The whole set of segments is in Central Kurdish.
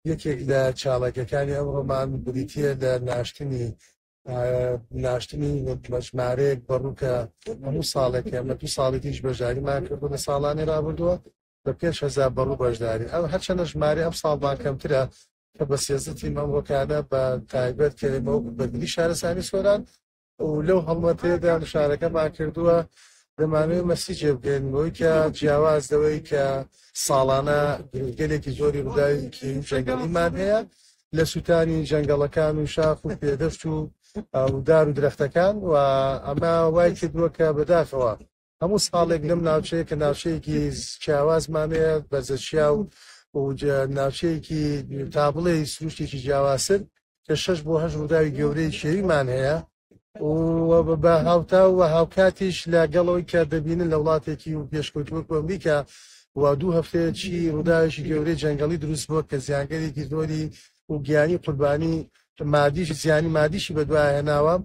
یەکێک لە چاڵەکەکانی ئەمڕۆمان بریتە لە ناشتنی ژمارەیەک بەڕووکە هەموو ساڵێک ئێمە 2 ساڵی تیش بەشداریمان کردو لە ساڵانی رابردووە بە 5000 بەڕوو بەشداری. ئەو هەرچەندە ژمارە ئەم ساڵمان کەمترە کە بە 13 تیم ئەمڕۆکانە بە تایبەت کە ئێمە وەکو بەرگری شارستانی سۆران و لەو هەڵمەتەیەدا شارەکەمان کردووە، دەمانەوێت مەسیجێ بگەین بۆی کە جیاواز لەوەی کە ساڵانە گرفتگەلێکی زۆری ڕووداوی کێوی جەنگەڵیمان هەیە لە سووتانی جەنگەڵەکان و شاخ و پێدەشت و دار و درەختەکان، و ئەمە وای کردووە کە بەداخەوە هەموو ساڵێک لەم ناوچەیە کە ناوچەیەکی جیاوازمان هەیە، بەرزەچیا و ناوچەیەکی تابڵێ سروشتێکی جیاوازتر کە 6 بۆ 8 ڕووداوی گەورەی کێویمان هەیە و بە هاوتا و هاوکاتیش لەگەڵەوەی کە دەبینن لە وڵاتێکی و پێشکەوتوو وەکو ئەمریکا و 2 هەفتەیەکی ڕووداوێکی گەورەی جەنگەڵی دروست بووە کە زیانگەرێکی زۆری و گیانی قوربانی مادیش زیانی مادیشی بەدوای هێناوە.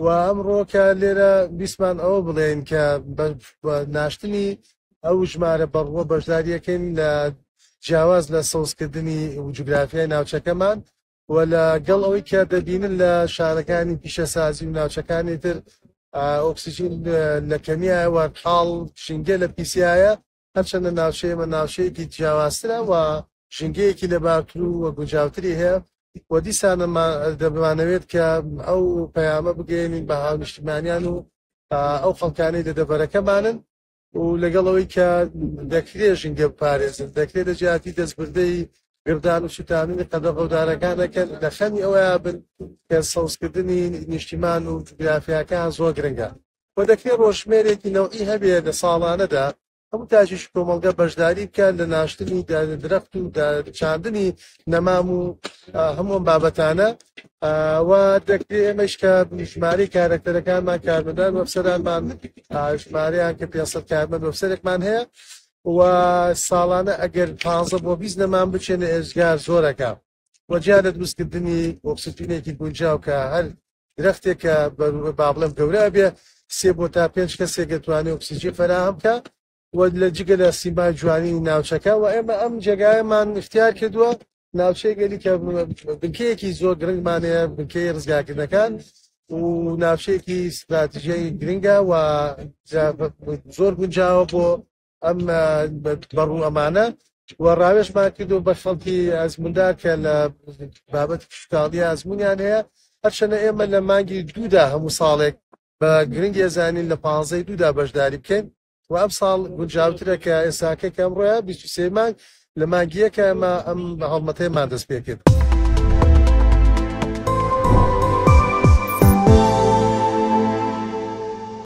و ئەمڕۆ کە لێرە بیسمان ئەوە بڵێن کە بە ناشتنی ئەو ژمارە بەڕووە بەشداریەکەین لە جیاواز لە سەوزکردنی و جوگرافیای ناوچەکەمان و لەگەڵ ئەوەی کە دەبینن لە شارەکانی پیشەسازی و ناوچەکانی تر ئۆکسجین لە کەمیایە و حاڵ ژینگە لە پیسیایە، هەرچەندە ناوچەی ئێمە ناوچەیەکی جیاوازترە و ژینگەیەکی لەبارتر و گونجاوتری هەیە و دیسانە دەمانەوێت کە ئەو پەیامە بگەیەنین بە هاونیشتیمانیان و ئەو خەڵکانەی لە دەڤەرەکەمانن و لەگەڵ ئەوەی کە دەکرێت ژینگە بپارێزن، دەکرێت لە جیاتی دەستبردەی گردان و سوتاندنی قەدەغەودارەکانەکەن لە خەمی ئەوەیە بن کە سەوزکردنی نیشتیمان و جوگرافیاکان زۆر گرنگە و دەکرێت ڕۆژمێرێکی نەوعی هەبێت لە ساڵانەدا هەموو تاکێکی کۆمەڵگە بەشداری بکات لە ناشتنی درەخت و چاندنی نەمام و هەموو ئەم بابەتانە. و دەکرێت ئێمەش کە ژمارەی کارەکتەرەکانمان کارمەندان و ئەفسەرانمان ژمارەیان کە 500 کارمەند و ئەفسەرێکمان هەیە و ساڵانە ئەگەر 15 بۆ 20 نەمام بچێنە ئێزگار زۆرەکە و جیا لە دروستکردنی ئۆکسجینێکی گونجاو کە هەر درەختێکە با بڵێم گەورە بێ 3 بۆ تا 5 کەسێک دەتوانێت ئۆکسجین فەراهەم بکە و لە جگە لە سیمای جوانی ناوچەکە. و ئێمە ئەم جێگایەمان اختیار کردووە، ناوچەی گەلی کە بنکەیەکی زۆر گرنگمان هەیە، بنکەی ڕزگارکردنەکان و ناوچەیەکی استراتیژیی گرنگە و زۆر گونجاوە بۆ ئەم بەڕوو ئەمانە. و ڕاوێژمان کردو بە خەڵکی ئەزموندار کە لە بابەتی کشتوکاڵی ئەزمونیان هەیە. هەرچەندە ئێمە لە مانگی دوودا هەموو ساڵێک بە گرنگی ئەزانین لە 15 دوودا بەشداری بکەین و ئەم ساڵ گونجاوترە کە ئێساکە کە ئەمڕۆیە 23 مانگ لە مانگیەکە ئێمە ئەم هەڵمەتەیەمان دەست پێ کرد.